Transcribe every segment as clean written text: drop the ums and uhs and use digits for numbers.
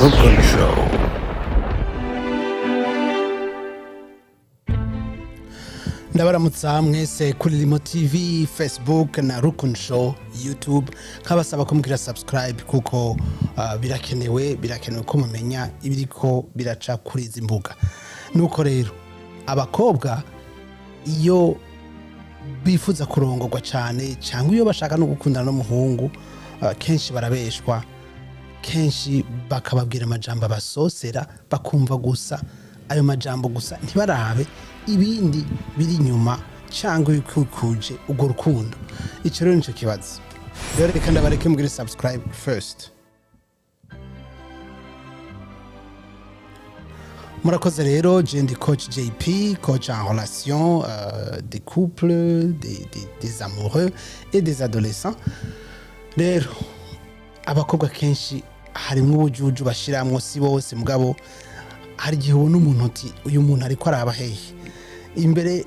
Rukon Show. Ndabaramutsa mwese kuri Limo TV, Facebook na Rukon Show YouTube. Nkabasaba ko subscribe kuko birakenewe, birakenewe ko mumenya ibiriko biraca kuri izi mbuga. Nuko rero abakobwa iyo bifuza kurongorwa cyane cyangwa iyo bashaka no gukundana n'umuhungu, kenshi barabeshwa, kenshi bakababwira amajambo abasosera, bakumva gusa ayo majambo gusa, ntibarabe ibindi biri inyuma cyangwa ibikikuje urwo rukundo. Icyo rero nicyo kibazo. Rero reka ndabareke mugire subscribe first. Murakoze. Rero je ndi coach JP, coach en relation des couples, des amoureux et des adolescents. Rero abakobwa kenshi harimwo ubujuju bashiramwo, si bose mugabo hari igihe ubona umuntu uti: "Uyu muntu ariko araba hehe?" Imbere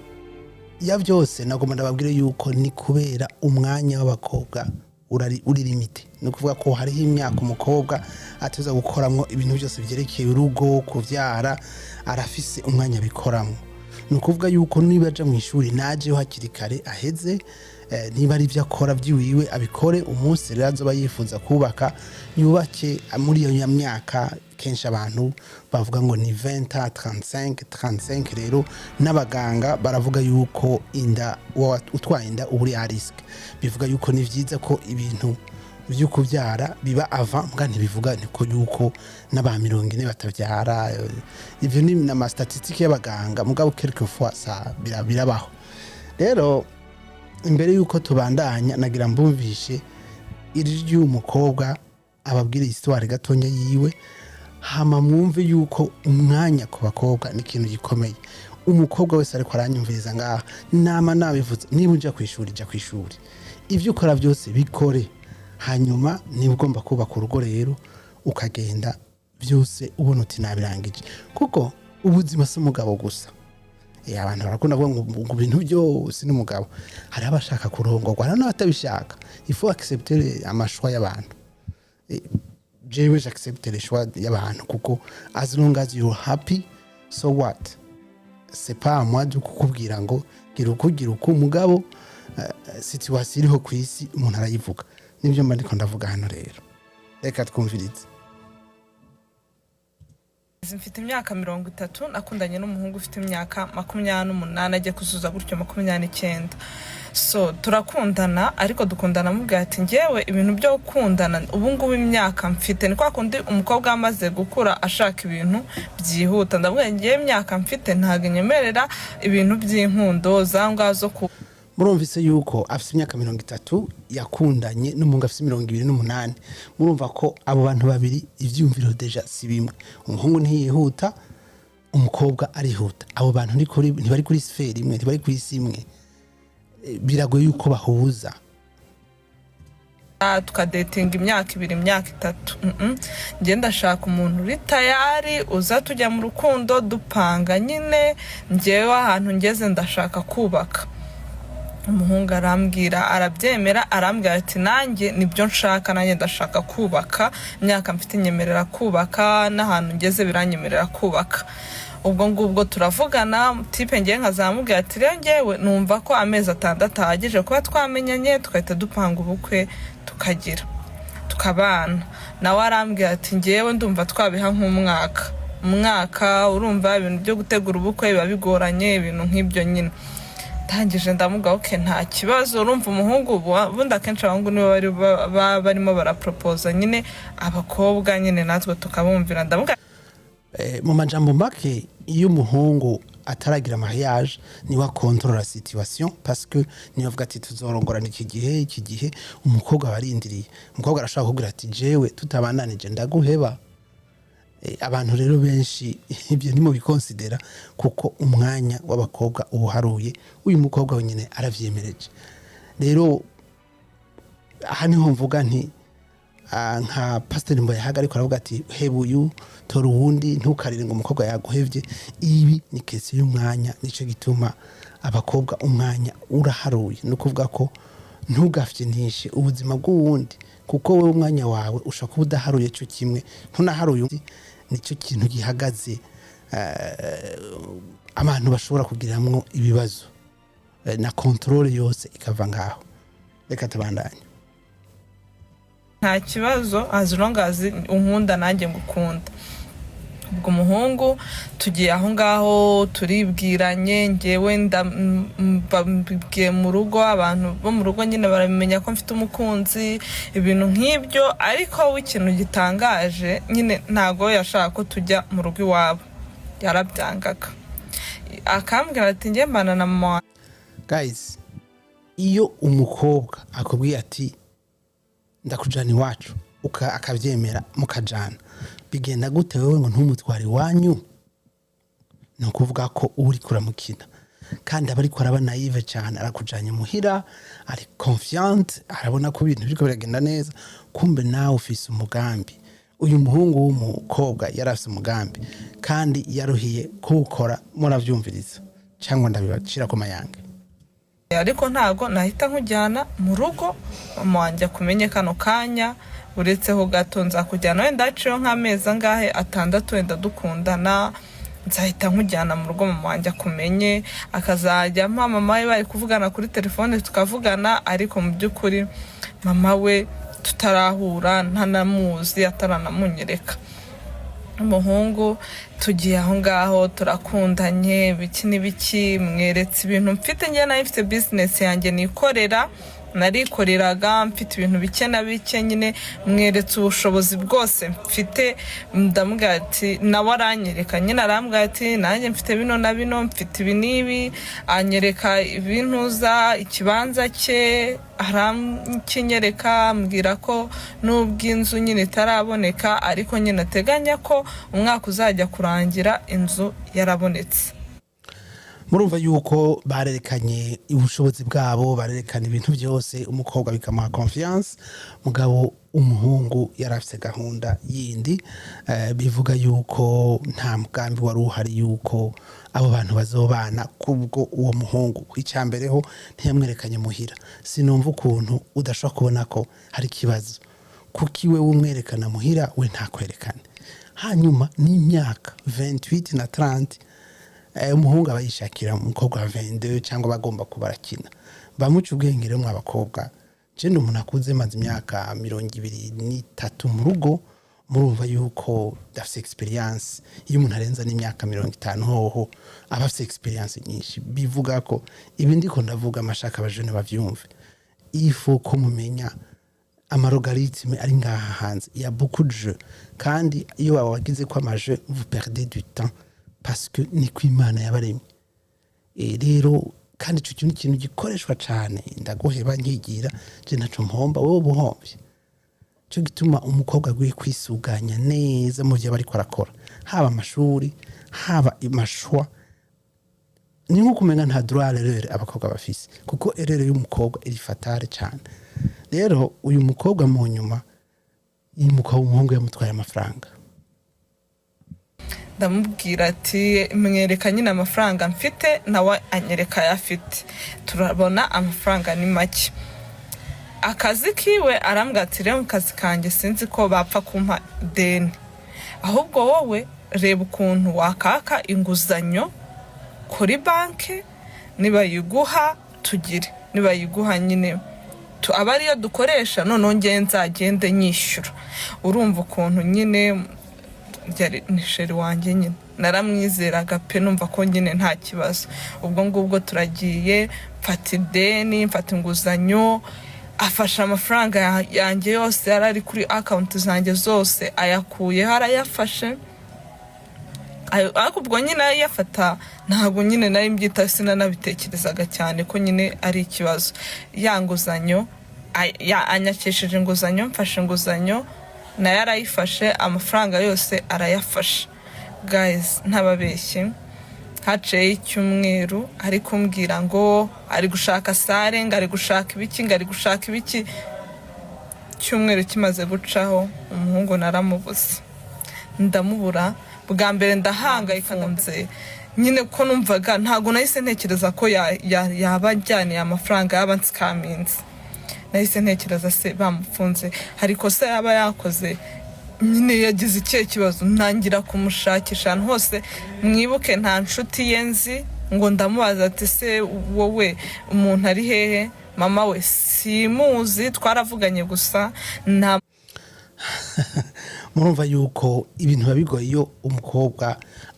ya byose nagomba ndababwire yuko ni kubera umwanya w'abakobwa uri limité. Ni ukuvuga ko hariho imyaka umukobwa ateza gukoramwo ibintu byose byerekeye urugo, kuvyara, arafise umwanya abikoramwo. Ni ukuvuga yuko niba aja mu ishuri najeho hakiri kare aheze, niba ari ibyo akora by'iwiwe abikore. Umunsi rero azoba yifuza kubaka, yubake muri iyo myaka. Kenshi abantu bavuga ngo ni 20 35 35. Rero n'abaganga baravuga yuko inda utwaye inda uba uri à risque. Bivuga yuko ni vyiza ko ibintu byo kubyara biba avant, mbwa ntibivuga niko yuko n'aba 40 batabyara. Ivyo ni ama statistiques y'abaganga, mugabo quelquefois ça birabaho. Rero imbere yuko tubandanya, nagira mbumvishe iri ry'uyu mukobwa, ababwire histoire gatonya yiwe, hama mwumve yuko umwanya ku bakobwa ni ikintu gikomeye. Umukobwa wese ariko aranyumviriza ngaha, nama nabivuze: niba uja ku ishuri, jya ku ishuri, ibyo ukora byose bikore, hanyuma niba ugomba kubaka urugo rero ukagenda byose ubona uti nabirangije, kuko ubuzima si umugabo gusa. Abantu barakunda kuvuga ngo ibintu byose n'umugabo. Hari abashaka kurongorwa, hari n'abatabishaka. Il faut accepter ama choix y'abantu. Jewe j'accepte les choix y'abantu, kuko as long as you're happy, so what? C'est pas à moi de kukubwira ngo gira uku, gira uku. Mugabo situation iriho ku isi umuntu arayivuga, nibyo mba ndiko ndavuga hano. Rero reka twumvirize. Mfite imyaka 30. Nakundanye n'umuhungu ufite imyaka 28, ajya kuzuza gutyo 29. So turakundana, ariko dukundana amubwira ati: "Ngewe ibintu byo gukundana ubu ngubu, imyaka mfite..." Ni kwa kundi umukobwa amaze gukura ashaka ibintu byihuta. Ndavuga: "Ngewe imyaka mfite ntabwo inyemerera ibintu by'inkundo za ngaho zo ku..." Murumvise yuko afite imyaka 30, yakundanye n'umuhungu afite 28. Murumva ko abo bantu babiri ivyumviro déjà si bimwe. Umuhungu ntiyihuta, umukobwa arihuta. Abo bantu ntibari kuri sphère imwe, ntibari ku isi imwe. Biragoye yuko bahuza. Tukadetinga imyaka 2, imyaka 3. Njye ndashaka umuntu uri tayari, uza tujya mu rukundo dupanga nyine. Njyewe ahantu ngeze ndashaka kubaka. Umuhungu arambwira, arabyemera, arambwira ati: "Nanjye nibyo nshaka, nanjye ndashaka kubaka, imyaka mfite inyemerera kubaka, n'ahantu ngeze biranyemerera kubaka." Ubwo ngubwo turavugana, type ngewe nkazamubwira ati: "Rero ngewe numva ko amezi 6 ahagije kuba twamenyanye, tugahita dupanga ubukwe, tukagira tukabana." Nawe arambwira ati: "Ngewe ndumva twabiha nk'umwaka, umwaka. Urumva ibintu byo gutegura ubukwe biba bigoranye," ibintu nk'ibyo nyine. Ndangije ndamuga: "Okay, nta kibazo." Urumva umuhungu ubundi akenshi abahungu nibo bari barimo baraporopoza nyine, abakobwa nyine natwe tukabumvira. Ndamuga Mu majambo make, iyo umuhungu ataragira mariage niwe akontorora situation, parce que niwe avuga ati: "Tuzorongorana iki gihe, iki gihe." Umukobwa aba arindiriye. Umukobwa arashobora kubwira ati: "Jewe tutabandanije ndaguheba." Abantu rero benshi ibyo ntimubikonsidera, kuko umwanya w'abakobwa uba uharuye. Uyu mukobwa wenyine aravyemereje. Rero aha niho mvuga nti nka Pasiteri Mboyahaga ariko aravuga ati: "Heba uyu, tora uwundi, ntukarire ngo umukobwa yaguhevye." Ibi ni question y'umwanya. Nico gituma abakobwa umwanya uraharuye. Ni ukuvuga ko ntugafyinishe ubuzima bw'uwundi. Kuko wowe umwanya wawe ushobora kuba udaharuye cyo kimwe ntunaharuye undi. Nicyo kintu gihagaze, abantu bashobora kugiramwo ibibazo, na contrôle yose ikava ngaho. Reka tubandanye. Nta kibazo, as long as unkunda nanjye ngukunda. Ubwo umuhungu tugiye aho ngaho, turibwiranye, ngewe mbabwiye mu rugo, abantu bo mu rugo nyine barabimenya ko mfite umukunzi, ibintu nk'ibyo. Ariko we ikintu gitangaje nyine, ntabwo yashaka ko tujya mu rugo iwabo, yarabyangaga, akambwira ati: "Njye mbana na mama." Guys, iyo umukobwa akubwiye ati: "Ndakujana iwacu", akabyemera mukajana, bigenda gute wowe ngo ntumutware iwanyu? Ni ukuvuga ko uba uriko uramukina, kandi aba ariko araba naïve cyane. Arakujanye muhira ari confiante, arabona ko ibintu biriko biragenda neza, kumbe nawe ufise umugambi. Uyu muhungu w'umukobwa yari afise umugambi kandi yaruhiye kuwukora. Muravyumviriza cyangwa ndabibacira ku mayange? Ariko ntabwo nahita nkujyana mu rugo mama wanjye akumenye kano kanya, uretseho gato nzakujyana, wenda haciyeho nk'amezi angahe, 6 wenda dukundana, nzahita nkujyana mu rugo mama wanjye akumenye. Akazajya mpa mama we bari kuvugana kuri telefone, tukavugana, ariko mu by'ukuri mama we tutarahura, ntanamuzi, ataranamunyereka. Umuhungu tugiye aho ngaho, turakundanye, ibiki n'ibiki, mweretse ibintu mfite. Njye nayo mfite business yanjye nikorera, narikoreraga, mfite ibintu bike na bike nyine. Mweretse ubushobozi bwose mfite, ndamubwira ati, nawe aranyereka nyine, arambwira ati: "Nanjye mfite bino na bino, mfite ibi n'ibi." Anyereka ibintuza, ikibanza cye arakinyereka, ambwira ko nubwo inzu nyine itaraboneka, ariko nyine ateganya ko umwaka uzajya kurangira inzu yarabonetse. Murumva yuko barerekanye ubushobozi bwabo, barerekana ibintu byose, umukobwa bikamuha confiance. Mugabo umuhungu yari afite gahunda yindi, bivuga yuko nta mugambi wari uhari yuko abo bantu bazobana. Kubwo uwo muhungu, icya ho ntiyamwerekanye muhira. Sinumva ukuntu udashobora kubona ko hari ikibazo, kuko iwe wumwerekana muhira, we ntakwerekane. Hanyuma n'imyaka 28 na 30, umuhungu aba yishakira umukobwa wa 22 cyangwa bagomba kuba barakina bamuca ubwenge. Rero mwa bakobwa, je ndi umuntu akuze, maze imyaka 23 mu rugo, murumva yuko ndafise expérience. Iyo umuntu arenza n'imyaka 50 hoho aba afise expérience nyinshi. Bivuga ko ibi ndiko ndavuga amashaka abajene bavyumve. Il faut ko mumenya ama logarithmes ari ngaha hanze ya beaucoup de jeux, kandi iyo wagize ko ama jeux, vous perdez du temps, parce que niko Imana yabaremye. Rero kandi ico kintu, ikintu gikoreshwa cane, ndaguheba nkigira je ntaco mpomba, wowe ubuhomvye. Cyo gituma umukobwa agwiye kwisuganya neza mu byo aba ariko arakora, haba amashuri, haba amashwa. Ni nko kumenya nta droit à l'erreur abakobwa bafise, kuko erreur y'umukobwa iri fatale cyane. Rero uyu mukobwa mu nyuma, uyu mukobwa, umuhungu yamutwaye amafaranga. Ndamubwira ati, mwereka nyine amafaranga mfite, nawe anyereka ayo afite, turabona amafaranga ni make. Akazi kiwe, arambwira ati: "Rero mu kazi kanjye sinzi ko bapfa kumpa deni, ahubwo wowe reba ukuntu wakaka inguzanyo kuri banki, nibayiguha tugire, nibayiguha nyine aba ariyo dukoresha, noneho ngewe nzagende nyishyura." Urumva ukuntu nyine yari ni chéri wanjye nyine, naramwizeraga pe, numva ko nyine nta kibazo. Ubwo ngubwo turagiye, mfata ideni, mfata inguzanyo, afashe amafaranga yanjye yose yari ari kuri account zanjye zose, ayakuyeho, arayafashe. Ariko ubwo nyine ayafata, ntabwo nyine nari mbyita, sinanabitekerezaga cyane ko nyine ari ikibazo. Ya nguzanyo anyakesheje inguzanyo, mfashe inguzanyo, nayo arayifashe, amafaranga yose arayafashe. Guys, ntababeshye, haciyeho icyumweru ari kumbwira ngo ari gushaka salle, ngo ari gushaka ibiki, ngo ari gushaka ibiki. Icyumweru kimaze gucaho, umuhungu naramubuze, ndamubura. Bwa mbere ndahangayika nze nyine ko numvaga, ntabwo nahise ntekereza ko yaba ajyaniye amafaranga, yaba ansikaminze. Nahise ntekereza: se bamufunze hari ikosa yaba yakoze nyine? Yagize ikihe kibazo? Ntangira kumushakisha ahantu hose. Mwibuke, nta nshuti ye nzi ngo ndamubaza ati: "Se wowe umuntu ari hehe?" Mama we simuzi, twaravuganye gusa, nta Murumva yuko ibintu biba bigoye iyo umukobwa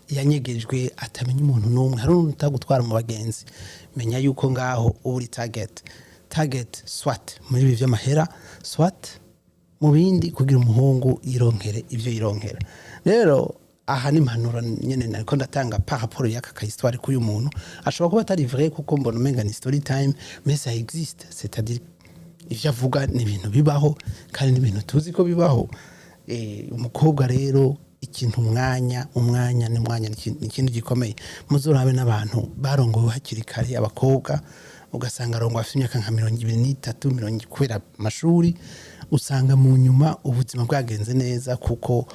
yanyegejwe, atamenya umuntu n'umwe, hari n'umuntu utagutwara mu bagenzi. Menya yuko ngaho uba uri target, soit muri ibi by'amahera, soit mu bindi, kugira umuhungu yironkere ibyo yironkera. Rero aha ni impanuro nyene nariko ndatanga par rapport y'aka ka histoire k'uyu muntu. Ashobora kuba atari vrai, kuko mbona umenga ni story time, mais ça existe, c'est-à-dire ivyo avuga ni ibintu bibaho kandi ni ibintu tuzi ko bibaho. Umukobwa rero, ikintu umwanya ni umwanya, ni ikintu gikomeye. Muzorabe n'abantu barongowe hakiri kare, abakobwa ugasanga arongowe afite imyaka nka 23, mirongo, kubera amashuri, usanga mu nyuma ubuzima bwagenze neza, kuko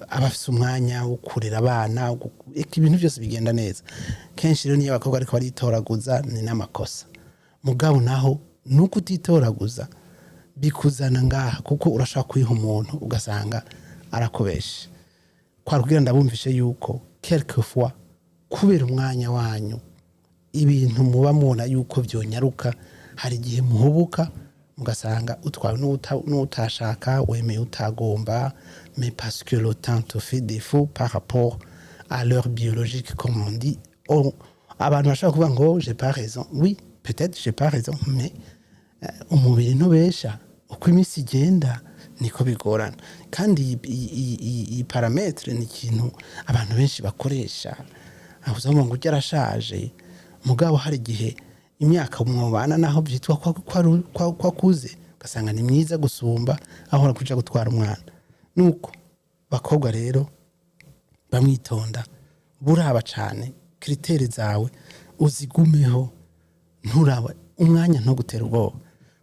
aba afise umwanya wo kurera abana, eka ibintu byose bigenda neza. Kenshi rero niyo abakobwa ariko baritoraguza, ni n'amakosa. Mugabo naho nuko utitoraguza bikuzana ngaha, kuko urashaka kwiha umuntu ugasanga arakobesha. Kwari kugira ndabumvishe yuko quelquefois, kubera umwanya wanyu, ibintu muba mubona yuko byonyaruka, hari igihe muhubuka mugasanga utwawe n'utashaka, wemeye utagomba, mais parce que le temps te fait défaut par rapport à l'heure biologique, comme on dit. Abantu bashobora kuvuga ngo j'ai pas raison. Oui, peut-être j'ai pas raison, mais umubiri ntubesha. Uko iminsi igenda niko bigorana. Kandi iyi paramètre ni ikintu abantu benshi bakoresha, aho uzavuga ngo ujya arashaje. Mugabo hari igihe imyaka mwobana, naho byitwa ko akuze, ugasanga ni myiza gusumba aho kuja gutwara umwana. Nuko bakobwa rero, bamwitonda, buraba cane critères zawe, uzigumeho, nturaba umwanya, ntugutera ubwoba,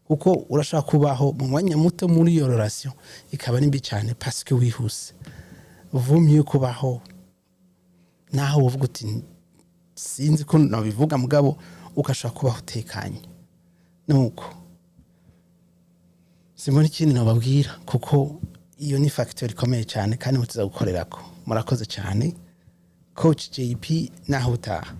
kuko urashobora kubaho mu mwanya muto muri iyo relation ikaba ari mbi cyane parce que wihuse. Vumye kubaho naho uvuga uti sinzi ko nabivuga, mugabo ugashobora kubaho utekanye. Nuko simbona ikindi nababwira, kuko iyo ni facteur ikomeye cyane kandi mutiza gukorerako. Murakoze cyane. Coach JP, naho utaha.